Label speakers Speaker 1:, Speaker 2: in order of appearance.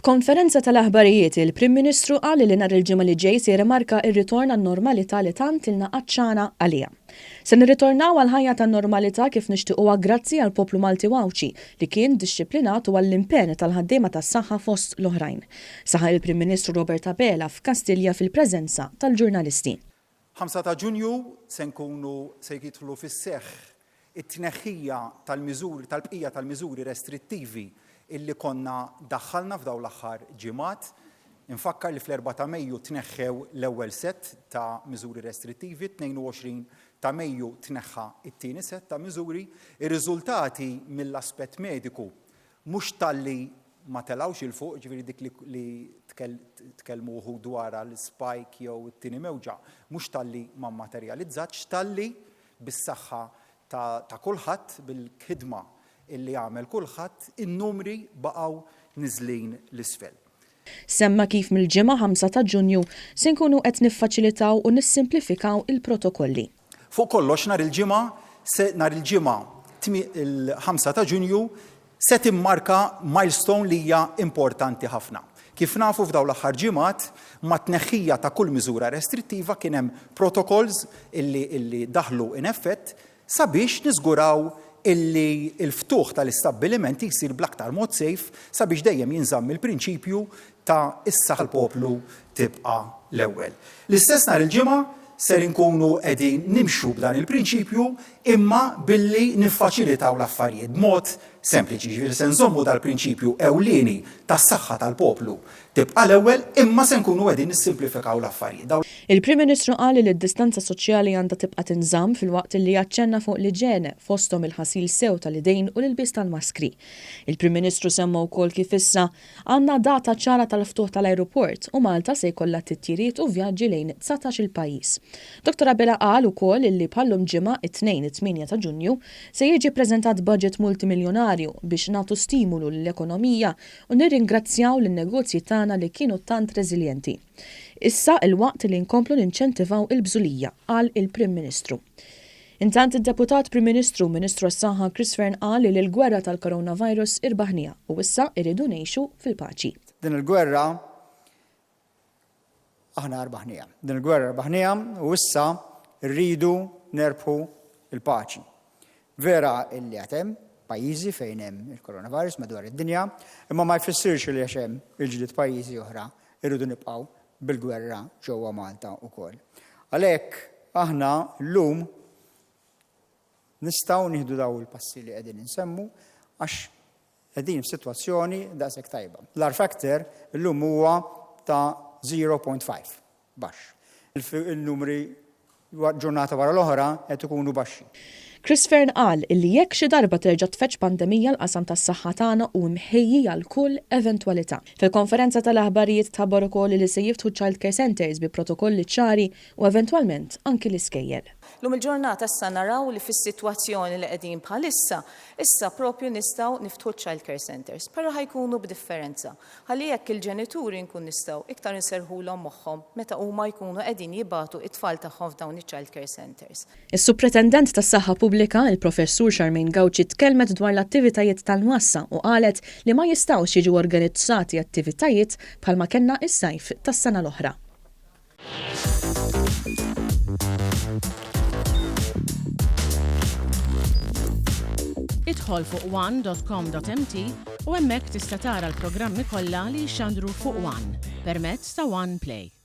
Speaker 1: F'konferenza tal-aħbarijiet, il-Prim Ministru qal li nhar il-Ġimgħa li ġej se jirrimarka r-ritorn għan-normalità li tant ilna għatxana għaliha. Se nirritornaw għal ħajja ta' normalità kif nixtiquha grazzi għall-poplu Malti u Għawdxi li kien dixxiplinat u għall-impenn tal-ħaddiema tas-saħħa fost l-oħrajn. Saħaq il-Prim Ministru Robert Abela f'Kastilja fil-preżenza tal-ġurnalisti.
Speaker 2: 5 ta' Ġunju se nkunu se jidħlu fis-seħħ it-tneħħija tal-miżuri tal-bqija tal-miżuri restrittivi illi konna daħħalna f'dawn l-aħħar ġimgħat. Infakkar li fl-4 ta' Mejju tneħħew l-ewwel sett ta' miżuri restrittivi, 22 ta' Mejju tneħħa t-tieni sett ta' miżuri. Ir-riżultati mill-aspett mediku mhux talli ma telgħux 'il fuq, jiġifieri dik li tkellmu wħud dwarha l-spike jew it-tieni mewġa, mhux talli ma mmaterjalizzatx, talli bis-saħħa ta' kulħadd, bil-ħidma illi għamel kulħadd, in-numri baqgħu niżlin 'l isfel.
Speaker 1: Semma kif mill-Ġimgħa 5 ta' Ġunju se nkunu qed niffaċilitaw u nissimplifikaw il-protokolli.
Speaker 2: Fuq kollox nhar il-Ġimgħa se nhar il-Ġimgħa il-5 ta' Ġunju se timmarka milestone li hija importanti ħafna. Kif nafu f'dawn l-aħħar ġimgħat, mat-tneħħija ta' kull miżura restrittiva kien hemm protocols illi illi daħlu in effett sabiex niżguraw illi l-ftuħ tal-istabbilimenti jsir bl-aktar mod safe sabiex dejjem jinżamm il-prinċipju ta' is-saħħa tal-poplu tibqa' l-ewwel. L-istess nhar il-Ġimgħa ser inkunu qegħdin nimxu b'dan il-prinċipju imma billi niffaċilitaw l-affarijiet b'mod sempliċi, jiġifieri se nżommu dal-prinċipju ewlieni tas-saħħa tal-poplu tibqa' l-ewwel imma se nkunu qegħdin nissimplifikaw l-affarijiet. Dawn.
Speaker 1: Il-Prim Ministru qal li d-distanza soċjali għandha tibqa' tinżamm filwaqt li aċċenna fuq l-iġene, fosthom il-ħasil sew tal-idejn u l-ilbies tal-maskri. Il-Prim Ministru semma wkoll kif issa Għandna data ċara tal-ftuħ tal-ajruport u Malta se jkollha titjiriet u vjaġġi lejn 19-il pajjiż. Dottor Abela qal ukoll illi bħal-lum ġimgħa, it-Tnejn it-tmienja ta' Ġunju, se jiġi ppreżentat budget multimiljonarju biex nagħtu stimulu lill-ekonomija u nirringrazzjaw lin-negozji tagħna li kienu tant reżiljenti. Issa il-waqt li nkomplu ninċentivaw il-bżulija, qal il-Prim Ministru. Intant id-Deputat Prim Ministru u Ministru għas-Saħħa Chris Fearne qal li l-gwerra tal-coronavirus irbaħniha u issa irridu ngħixu fil-paċi.
Speaker 3: Din il-gwerra aħna rbaħniha. Din il-gwerra rbaħniha u issa rridu nerbħu l-paċi. Vera illi għad hemm pajjiżi fejn hemm il-coronavirus madwar id-dinja, imma ma jfissirx li għax hemm il-ġlied pajjiżi oħra irridu nibqgħu bil-gwerra ġewwa Malta wkoll. Għalhekk aħna llum nistgħu nieħdu daw il-passi li qegħdin insemmu għax qegħdin f'sitwazzjoni daqshekk tajba. L-R factor illum huwa ta' 0.5 baxx. Il-numri ġurnata wara l-oħra qed ikunu baxxi.
Speaker 1: Chris Fearne qal illi jekk xi darba terġa' tfeġġ pandemija l-qasam tas-saħħa tagħna hu mħejji għal kull eventwalità. Fil-konferenza tal-aħbarijiet tħabbar ukoll li se jiftħu child care centres bi protokolli ċari u eventwalment anki l-iskejjel.
Speaker 4: Llum il-ġurnata issa naraw li fis-sitwazzjoni li qegħdin bħalissa, issa propju nistgħu niftħu ċ-child care centres, però ħa jkunu b'differenza. Ħalli hekk il-ġenituri nkun nistgħu iktar inserrħulhom moħħhom meta huma jkunu qegħdin jibagħtu t-tfal tagħhom f'dawn iċ-child care centres.
Speaker 1: Is-Supretendent tas-Saħħa Pubblika, il-Professur Charmaine Gauci tkellmet dwar l-attivitajiet tal-massa u qalet li ma jistgħux jiġu organizzati attivitajiet bħalma kellna s-sajf tas-sena l-oħra.
Speaker 5: Idħol fuq one.com.mt u hemmhekk tista' tara l-programmi kollha li jixxandru fuq One permezz ta' One Play.